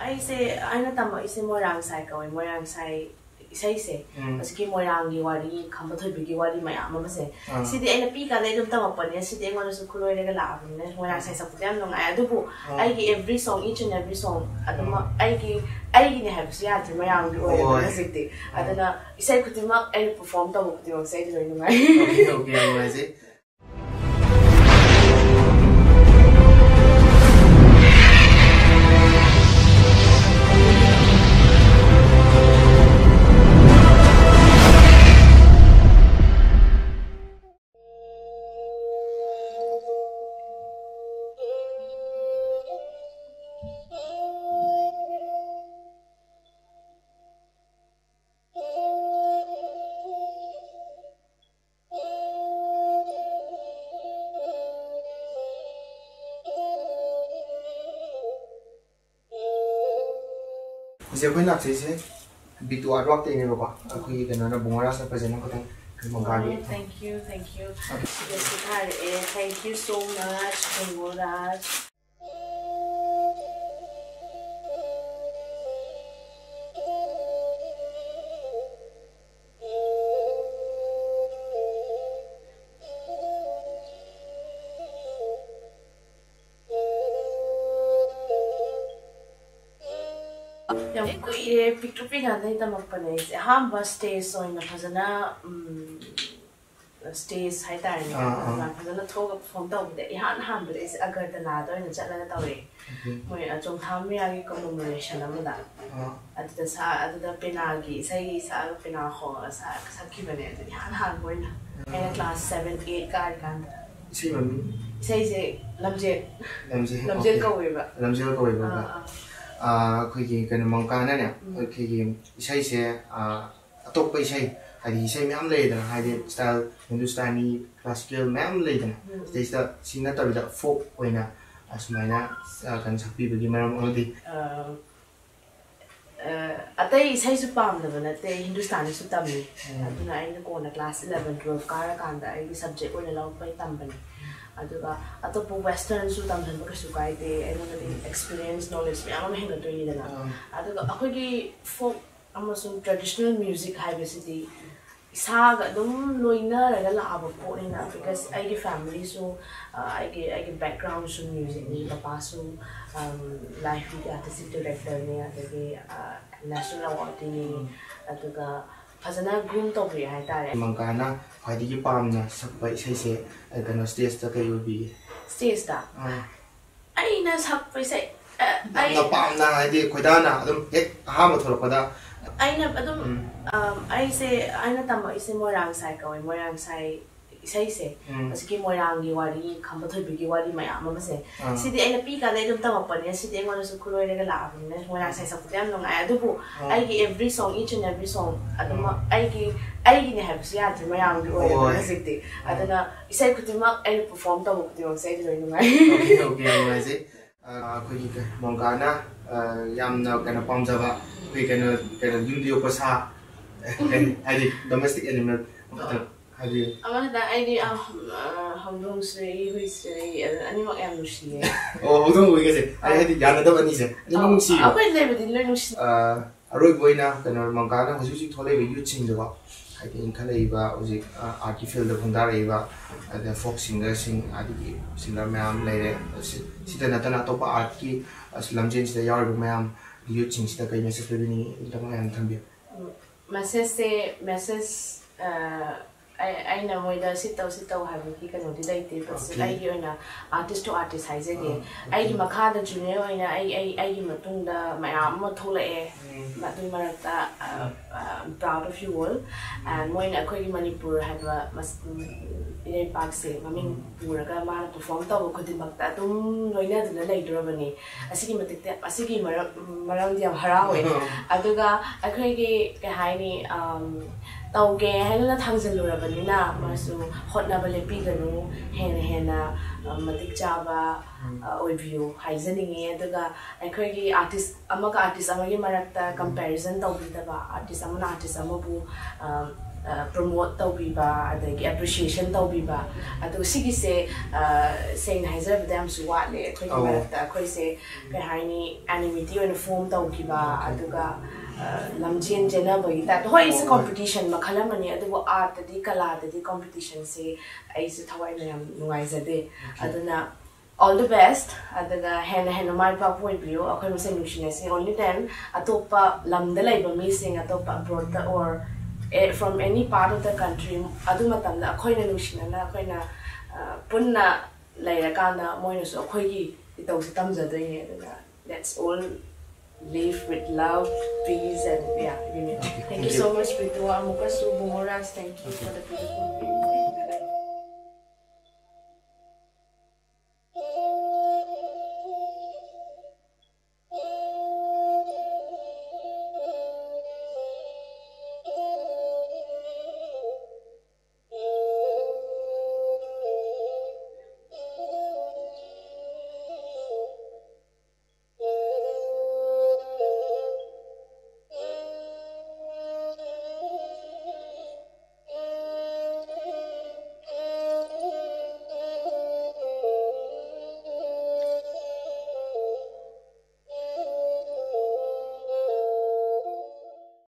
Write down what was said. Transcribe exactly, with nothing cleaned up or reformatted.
ꯑꯩꯁꯦ ꯑꯩꯅ ꯇꯝꯃꯛꯏꯁꯦ ꯃꯣꯏꯔꯥꯡ ꯁꯥꯏ ꯀꯧꯋꯦ꯫ ꯃꯣꯏꯔꯥꯡ ꯁꯥꯏ ꯏꯁꯩꯁꯦ, ꯎꯝ꯫ ꯍꯧꯖꯤꯛꯀꯤ ꯃꯣꯏꯔꯥꯡꯒꯤ ꯋꯥꯔꯤ, ꯈꯝꯕ ꯊꯣꯏꯕꯤꯒꯤ ꯋꯥꯔꯤ ꯃꯌꯥꯝ ꯑꯃꯁꯦ, ꯑꯥ꯫ ꯁꯤꯗꯤ ꯑꯩꯅ ꯄꯤꯛꯏꯀꯥꯟꯗꯩ ꯑꯗꯨꯝ ꯇꯝꯃꯛꯄꯅꯦ꯫ ꯁꯤꯗꯤ ꯑꯩꯉꯣꯟꯗꯁꯨ ꯈꯨꯂꯣꯏꯔꯒ ꯂꯥꯛꯑꯕꯅꯤꯅ ꯃꯣꯏꯔꯥꯡ ꯁꯥꯏ ꯁꯛꯄꯗꯤ ꯌꯥꯝ ꯅꯨꯡꯉꯥꯏ꯫ ꯑꯗꯨꯕꯨ ꯑꯥ꯫ ꯑꯩꯒꯤ every song, each and every song ꯑꯗꯨꯃꯛ ꯑꯥ꯫ ꯑꯩꯒꯤ, ꯑꯩꯒꯤꯅꯦ ꯍꯥꯏꯕꯁꯨ ꯌꯥꯗ꯭ꯔꯦ, ꯃꯌꯥꯝꯒꯤ ꯑꯣꯏꯔꯦꯗꯅ ꯍꯣꯏ꯫ ꯍꯧꯖꯤꯛꯇꯤ꯫ ꯑꯥ꯫ ꯑꯗꯨꯅ ꯏꯁꯩ ꯈꯨꯗꯤꯡꯃꯛ ꯑꯩꯅ perform ꯇꯧꯕ ꯈꯨꯗꯤꯡꯃꯛꯁꯦ ꯑꯩꯗꯤ ꯂꯣꯏ ꯅꯨꯡꯉꯥꯏ꯫ Okay, okay, ꯌꯥꯝ ꯅꯨꯡꯉꯥꯏꯖꯩ꯫ ꯍꯧꯖꯤꯛ ꯑꯩꯈꯣꯏ ꯂꯥꯛꯆꯩꯁꯦ ꯕꯤꯇꯨ ꯑꯥꯔꯠ ꯋꯥꯛꯇꯩꯅꯦꯕꯀꯣ꯫ ꯑꯩꯈꯣꯏꯒꯤ ꯀꯩꯅꯣꯅ ꯕꯨꯡꯉꯣ ꯔꯥꯖꯅ ꯐꯖꯅ ꯈꯤꯇꯪ ꯃꯉꯥꯒꯤ ꯑꯣ, thank you, thank you꯫ Okay. ꯁꯤꯗꯁꯨ ꯊꯥꯔꯛꯑꯦ꯫ Thank you so much, ꯕꯨꯡꯉꯣ ꯔꯥꯖ꯫ ꯌꯥꯝ ꯀꯨꯏꯔꯦ, ꯄꯤꯛꯇ꯭ꯔꯨ ꯄꯤꯛꯏꯀꯥꯟꯗꯩ ꯇꯝꯃꯛꯄꯅꯦ ꯑꯩꯁꯦ꯫ ꯑꯍꯥꯟꯕ stage ꯑꯣꯏꯅ ꯐꯖꯅ, ꯎꯝ, stage ꯍꯥꯏꯇꯥꯔꯦꯅꯦ, ꯑꯥ, ꯑꯥ꯫ ꯑꯗꯨꯃꯥꯏꯅ ꯐꯖꯅ ꯊꯣꯛꯑꯒ perform ꯇꯧꯕꯗ ꯏꯍꯥꯟ ꯍꯥꯟꯕꯗ ꯑꯩꯁꯦ ꯑꯒꯔꯇꯂꯥꯗ ꯑꯣꯏꯅ ꯆꯠꯂꯒ ꯇꯧꯔꯛꯑꯦ꯫ ꯑꯣꯀꯦ꯫ ꯃꯣꯏ, ꯑ, ꯆꯣꯡꯊꯥꯝ ꯃꯤꯔꯥꯒꯤ commemoration ꯑꯃꯗ꯫ ꯑꯥ꯫ ꯑꯗꯨꯗ ꯁꯥ-, ꯑꯗꯨꯗ ꯄꯦꯅꯥꯒꯤ ꯏꯁꯩ ꯁꯛꯑꯒ ꯄꯦꯅꯥ ꯈꯣꯡꯉꯒ ꯁꯥ-, ꯁꯛꯈꯤꯕꯅꯦ꯫ ꯑꯗꯨꯗꯤ ꯏꯍꯥꯟ ꯍꯥꯟꯕ ꯑꯣꯏꯅ꯫ ꯑꯩꯅ ꯑꯥ꯫ Class seven, eight ꯀꯥꯔꯤꯀꯥꯟꯗ꯫ ꯏꯁꯩ ꯃꯃꯤꯡ? ꯏꯁꯩꯁꯦ ꯂꯝꯖꯦꯜ꯫ ꯂꯝꯖꯦꯜ, ꯂꯝꯖꯦꯜ ꯑꯣꯀꯦ꯫ ꯀꯧꯋꯦꯕ꯫ ꯂꯝꯖꯦꯜ ꯀꯧꯋꯦꯕ꯫ ꯑꯥ, ꯑꯥ꯫ ꯑꯥ, ꯑꯩꯈꯣꯏꯒꯤ ꯀꯩꯅꯣ, ꯃꯪꯀꯥꯅꯅꯦ, ꯎꯝ꯫ ꯑꯩꯈꯣꯏꯒꯤ ꯏꯁꯩꯁꯦ, ꯑꯥ, ꯑꯇꯣꯞꯄ ꯏꯁꯩ, ꯍꯥꯏꯗꯤ ꯏꯁꯩ ꯃꯌꯥꯝ ꯂꯩꯗꯅ, ꯍꯥꯏꯗꯤ ꯎꯝ꯫ Style ꯍꯤꯟꯗꯨꯁꯇꯥꯅꯤ, classical ꯃꯌꯥꯝ ꯂꯩꯗꯅ, ꯎꯝ꯫ ꯁꯤꯗꯩꯁꯤꯗ ꯁꯤ ꯅꯠꯇꯕꯤꯗ folk ꯑꯣꯏꯅ ꯑꯁꯨꯃꯥꯏꯅ, ꯑ, ꯀꯩꯅꯣ ꯁꯛꯄꯤꯕꯒꯤ ꯃꯔꯝ ꯑꯃꯗꯤ? ꯑ, ꯑ, ꯑꯇꯩ ꯏꯁꯩꯁꯨ ꯄꯥꯝꯗꯕ ꯅꯠꯇꯦ, ꯍꯤꯟꯗꯨꯁꯇꯥꯅꯤꯁꯨ ꯇꯝꯃꯤ꯫ ꯎꯝ꯫ ꯑꯗꯨꯅ ꯑꯩꯅ ꯀꯣꯟꯅ class eleven, twelve ꯀꯥꯔꯀꯥꯟꯗ ꯑꯩꯒꯤ subject ꯑꯣꯏꯅ ꯂꯧꯔꯛꯄꯩ ꯇꯝꯕꯅꯤ꯫ ꯑꯗꯨꯒ ꯑꯇꯣꯞꯄ ꯋꯦꯁꯇꯔꯟꯁꯨ ꯇꯝꯁꯤꯟꯕ ꯀꯩꯁꯨ ꯀꯥꯏꯗꯦ꯫ ꯑꯩꯉꯣꯟꯗꯗꯤ ꯑꯦꯛꯁꯄꯤꯔꯤꯌꯦꯟꯁ, ꯅꯣꯂꯦꯖ ꯃꯌꯥꯝ ꯑꯃ ꯍꯦꯟꯒꯠꯇꯣꯏꯅꯤꯗꯅ꯫ ꯑꯗꯨꯒ ꯑꯩꯈꯣꯏꯒꯤ ꯐꯣꯛ ꯑꯃꯁꯨꯡ ꯇ꯭ꯔꯦꯗꯤꯁꯅꯦꯜ ꯃ꯭ꯌꯨꯖꯤꯛ ꯍꯥꯏꯕꯁꯤꯗꯤ ꯏꯁꯥꯒ ꯑꯗꯨꯝ ꯂꯣꯏꯅꯔꯒ ꯂꯥꯛꯑꯕ ꯄꯣꯠꯅꯤꯅ, ꯕꯤꯀꯣꯁ ꯑꯩꯒꯤ ꯐꯦꯃꯤꯂꯤꯁꯨ, ꯑꯩꯒꯤ ꯑꯩꯒꯤ ꯕꯦꯛꯒ꯭ꯔꯥꯎꯟꯁꯨ ꯃ꯭ꯌꯨꯖꯤꯛꯅꯤ꯫ ꯄꯄꯥꯁꯨ ꯂꯥꯏꯐꯀꯤ ꯑꯥꯔꯇꯤꯁꯇꯤꯛ ꯗꯤꯔꯦꯛꯇꯔꯅꯤ, ꯑꯗꯒꯤ ꯅꯦꯁꯅꯦꯜ ꯑꯦꯋꯥꯔꯗꯤꯅꯤ꯫ ꯑꯗꯨꯒ ꯐꯖꯅ ꯒ꯭ꯔꯨꯝ ꯇꯧꯕꯤꯔꯦ ꯍꯥꯏꯇꯥꯔꯦ꯫ ꯃꯪꯀꯥꯅ ꯈ꯭ꯋꯥꯏꯗꯒꯤ ꯄꯥꯝꯅ ꯁꯛꯄ ꯏꯁꯩꯁꯦ, ꯑ, ꯀꯩꯅꯣ, ꯁ꯭ꯇꯦꯖꯇ ꯀꯩ ꯑꯣꯏꯕꯤꯒꯦ? ꯁ꯭ꯇꯦꯖꯇ ꯑꯥ. ꯑꯩꯅ ꯁꯛꯄ ꯏꯁꯩ, ꯑ, ꯑꯩ ꯌꯥꯝꯅ ꯄꯥꯝꯅ, ꯍꯥꯏꯗꯤ, ꯈꯣꯏꯗꯥꯅ ꯑꯗꯨꯝ ꯍꯦꯛ ꯑꯍꯥꯟꯕ ꯊꯣꯛꯂꯛꯄꯗ꯫ ꯑꯩꯅ ꯑꯗꯨꯝ, ꯎꯝ. ꯑꯝ, ꯑꯩꯁꯦ, ꯑꯩꯅ ꯇꯝꯃꯛꯏꯁꯦ ꯃꯣꯏꯔꯥꯡ ꯁꯥꯏ ꯀꯧꯋꯦ꯫ ꯃꯣꯏꯔꯥꯡ ꯁꯥꯏ ꯏꯁꯩꯁꯦ, ꯎꯝ. ꯍꯧꯖꯤꯛꯀꯤ ꯃꯣꯏꯔꯥꯡꯒꯤ ꯋꯥꯔꯤ, ꯈꯝꯕ ꯊꯣꯏꯕꯤꯒꯤ ꯋꯥꯔꯤ ꯃꯌꯥꯝ ꯑꯃꯁꯦ, ꯑꯥ. ꯁꯤꯗꯤ ꯑꯩꯅ ꯄꯤꯛꯏꯀꯥꯟꯗ ꯑꯗꯨꯝ ꯇꯝꯃꯛꯄꯅꯦ꯫ ꯁꯤꯗꯤ ꯑꯩꯉꯣꯟꯗꯁꯨ ꯈꯨꯂꯣꯏꯔꯒ ꯂꯥꯛꯑꯕꯅꯤꯅ ꯃꯣꯏꯔꯥꯡ ꯏꯁꯩ ꯁꯛꯄꯗꯤ ꯌꯥꯝ ꯅꯨꯡꯉꯥꯏ꯫ ꯑꯗꯨꯕꯨ ꯑꯥ. ꯑꯩꯒꯤ every song, each and every song ꯑꯗꯨꯃꯛ ꯎꯝ. ꯑꯩꯒꯤ, ꯑꯩꯒꯤꯅꯦ ꯍꯥꯏꯕꯁꯨ ꯌꯥꯗ꯭ꯔꯦ, ꯃꯌꯥꯝꯒꯤ ꯑꯣꯏꯔꯦꯕ ꯍꯣꯏ. ꯍꯧꯖꯤꯛꯇꯤ꯫ ꯑꯥ. ꯑꯗꯨꯅ ꯏꯁꯩ ꯈꯨꯗꯤꯡꯃꯛ ꯑꯩꯅ perform ꯇꯧꯕ ꯈꯨꯗꯤꯡꯃꯛꯁꯦ ꯑꯩꯗꯤ ꯂꯣꯏ ꯅꯨꯡꯉꯥꯏ꯫ ꯑꯣꯀꯦ, ꯑꯣꯀꯦ, ꯌꯥꯝ ꯅꯨꯡꯉꯥꯏꯖꯩ꯫ ꯑ, ꯑꯩꯈꯣꯏꯒꯤ ꯀ-, ꯃꯣꯡꯀꯥꯅ, ꯑ, ꯌꯥꯝꯅ ꯀꯩꯅꯣ ꯄꯥꯝꯖꯕ, ꯑꯩꯈꯣꯏ ꯀꯩꯅꯣ, ꯀꯩꯅꯣ, ꯌꯨꯝꯗ ꯌꯣꯛꯄ ꯁꯥ, ꯀꯩ ꯍꯥꯏꯗꯤ, domestic animal ꯑꯃꯈꯛꯇꯪ ꯍꯥꯏꯕꯤꯌꯨ꯫ ꯑꯃꯈꯛꯇꯪ, ꯑꯩꯗꯤ, ꯑ, ꯑ, ꯍꯧꯗꯣꯡꯁꯨ ꯂꯩ, ꯍꯨꯏꯁꯨ ꯂꯩ, ꯑꯗꯨ ꯑꯅꯤꯃꯛ ꯌꯥꯝ ꯅꯨꯡꯁꯤꯌꯦ꯫ ꯑꯣ, ꯍꯧꯗꯣꯡ ꯍꯨꯏꯒꯁꯦ, ꯑꯩ ꯍꯥꯏꯗꯤ ꯌꯥꯅꯗꯕ ꯑꯅꯤꯁꯦ, ꯑꯅꯤꯃꯛ ꯑ, ꯅꯨꯡꯁꯤꯌꯦ꯫ ꯑꯩꯈꯣꯏ ꯂꯩꯕꯗꯤ ꯂꯣꯏ ꯅꯨꯡꯁꯤ꯫ ꯑ, ꯑꯔꯣꯏꯕ ꯑꯣꯏꯅ ꯀꯩꯅꯣ, ꯃꯪꯀꯥꯅ ꯍꯧꯖꯤꯛ ꯍꯧꯖꯤꯛ ꯊꯣꯛꯂꯛꯏꯕ ꯌꯨꯠꯁꯤꯡꯗꯀꯣ, ꯍꯥꯏꯗꯤ ꯏꯟꯈꯠꯂꯛꯏꯕ ꯍꯧꯖꯤꯛ, ꯑ, ꯑꯥꯔꯠꯀꯤ ꯐꯤꯜꯗ ꯈꯣꯡꯗꯥꯔꯛꯏꯕ, ꯑꯗ ꯐꯣꯛ ꯁꯤꯡꯒꯔꯁꯤꯡ, ꯑꯗꯒꯤ ꯁꯤꯡꯒꯔ ꯃꯌꯥꯝ ꯂꯩꯔꯦ꯫ ꯁꯤ-, ꯁꯤꯗ ꯅꯠꯇꯅ ꯑꯇꯣꯞꯄ ꯑꯥꯔꯠꯀꯤ, ꯑ, ꯂꯝꯖꯦꯟꯁꯤꯗ ꯌꯥꯎꯔꯤꯕ ꯃꯌꯥꯝ ꯌꯨꯠꯁꯤꯡꯁꯤꯗ ꯀꯩ ꯃꯦꯁꯦꯖ ꯄꯤꯕꯤꯅꯤꯡꯉꯤ? ꯑꯗꯨ ꯃꯌꯥꯝ ꯊꯝꯕꯤꯌꯨ꯫ ꯃꯦꯁꯦꯖꯁꯦ, ꯃꯦꯁꯦꯖ, ꯑ, ꯑꯩ-, ꯑꯩꯅ ꯃꯣꯏꯗ ꯁꯤ ꯇꯧ, ꯁꯤ ꯇꯧ ꯍꯥꯏꯕꯒꯤ ꯀꯩꯅꯣꯗꯤ ꯂꯩꯇꯦ, but still ꯑꯣꯀꯦ꯫ ꯑꯩꯒꯤ ꯑꯣꯏꯅ artist to artist ꯍꯥꯏꯖꯒꯦ꯫ ꯑꯥ, ꯑꯣꯀꯦ꯫ ꯑꯩꯒꯤ ꯃꯈꯥꯗ junior ꯑꯣꯏꯅ ꯑꯩ, ꯑꯩ, ꯑꯩꯒꯤ ꯃꯇꯨꯡꯗ ꯃꯌꯥꯝ ꯑꯃ ꯊꯣꯛꯂꯛꯑꯦ꯫ ꯎꯝ꯫ ꯑꯗꯨꯒꯤ ꯃꯔꯛꯇ, ꯑ, ꯎꯝ꯫ ꯑ, I'm proud of you all꯫ Um. And ꯃꯣꯏꯅ ꯑꯩꯈꯣꯏꯒꯤ ꯃꯅꯤꯄꯨꯔ ꯍꯥꯏꯕ ꯃꯁ-, ꯎꯝ, ꯏꯔꯩꯄꯥꯛꯁꯦ ꯃꯃꯤꯡ ꯎꯝ꯫ ꯄꯨꯔꯒ ꯃꯥꯅ perform ꯇꯧꯕ ꯈꯨꯗꯤꯡꯃꯛꯇ ꯑꯗꯨꯝ ꯂꯣꯏꯅꯗꯨꯅ ꯂꯩꯗꯣꯔꯕꯅꯤ꯫ ꯑꯁꯤꯒꯤ ꯃꯇꯤꯛꯇ, ꯑꯁꯤꯒꯤ ꯃꯔꯝ-, ꯃꯔꯝꯗꯤ ꯌꯥꯝ ꯍꯔꯥꯎꯋꯦ꯫ ꯑꯗꯨꯒ ꯑꯩꯈꯣꯏꯒꯤ, ꯀꯩ ꯍꯥꯏꯅꯤ, ꯑꯝ, ꯇꯧꯒꯦ ꯍꯥꯏꯅ ꯊꯥꯡꯖꯜꯂꯨꯔꯕꯅꯤꯅ ꯃꯥꯁꯨ ꯍꯣꯠꯅꯕ ꯂꯦꯞꯄꯤꯒꯅꯨ, ꯍꯦꯟꯅ ꯍꯦꯟꯅ, ꯑ, ꯃꯇꯤꯛ ꯆꯥꯕ, ꯎꯝ꯫ ꯑ, ꯑꯣꯏꯕꯤꯌꯨ ꯍꯥꯏꯖꯅꯤꯡꯉꯤ꯫ ꯑꯗꯨꯒ ꯑꯩꯈꯣꯏꯒꯤ artist ꯑꯃꯒ artist ꯑꯃꯒꯤ ꯃꯔꯛꯇ comparison ꯇꯧꯕꯤꯗꯕ, artist ꯑꯃꯅ artist ꯑꯃꯕꯨ, ꯑ, ꯄ꯭ꯔꯣꯃꯣꯠ ꯇꯧꯕꯤꯕ ꯑꯗꯒꯤ ꯑꯦꯄ꯭ꯔꯤꯁꯤꯌꯦꯁꯟ ꯇꯧꯕꯤꯕ, ꯑꯗꯨ ꯁꯤꯒꯤꯁꯦ ꯁꯦꯡꯅ ꯍꯥꯏꯖꯔꯕꯗ ꯌꯥꯝꯁꯨ ꯋꯥꯠꯂꯦ ꯑꯩꯈꯣꯏꯒꯤ ꯃꯔꯛꯇ꯫ ꯑꯩꯈꯣꯏꯁꯦ ꯀꯩ ꯍꯥꯏꯅꯤ, ꯑꯦꯅꯤꯃꯤꯇꯤ ꯑꯣꯏꯅ ꯐꯣꯝ ꯇꯧꯈꯤꯕ, ꯑꯗꯨꯒ ꯂꯝꯖꯦꯟ ꯆꯦꯟꯅꯕꯒꯤ ꯇꯥꯏꯞꯇ꯫ ꯍꯣꯏ, it's a competition ꯃꯈꯜ ꯑꯃꯅꯤ, ꯑꯗꯨꯕꯨ ꯑꯥꯔꯠꯇꯗꯤ, ꯀꯂꯥꯗꯗꯤ ꯀꯝꯄꯤꯇꯤꯁꯟꯁꯦ ꯑꯩꯁꯨ ꯊꯋꯥꯏꯅ ꯌꯥꯝ ꯅꯨꯡꯉꯥꯏꯖꯗꯦ꯫ ꯑꯗꯨꯅ all the best, ꯑꯗꯨꯒ ꯍꯦꯟꯅ ꯍꯦꯟꯅ ꯃꯥꯏ ꯄꯥꯛꯄ ꯑꯣꯏꯕꯤꯌꯨ꯫ ꯑꯩꯈꯣꯏ ꯃꯁꯦꯟ ꯅꯨꯡꯁꯤꯅꯁꯤ, only then ꯑꯇꯣꯞꯄ ꯂꯝꯗ ꯂꯩꯕ ꯃꯤꯁꯤꯡ, ꯑꯇꯣꯞꯄ ꯑꯕ꯭ꯔꯣꯗꯇ or from any part of the country, ꯑꯗꯨ ꯃꯇꯝꯗ ꯑꯩꯈꯣꯏꯅ ꯅꯨꯡꯁꯤꯅꯅ ꯑꯩꯈꯣꯏꯅ ꯄꯨꯟꯅ ꯂꯩꯔꯀꯥꯟꯗ ꯃꯣꯏꯅꯁꯨ ꯑꯩꯈꯣꯏꯒꯤ ꯏꯇꯧꯁꯦ ꯇꯝꯖꯗꯣꯏꯅꯦ꯫ ꯑꯗꯨꯅ let's all live with love, peace and, yeah, unity. Thank you so much, Pritu. ꯑꯃꯨꯛꯀꯁꯨ ꯕꯨꯡꯉꯣ ꯔꯥꯖ, thank you for the beautiful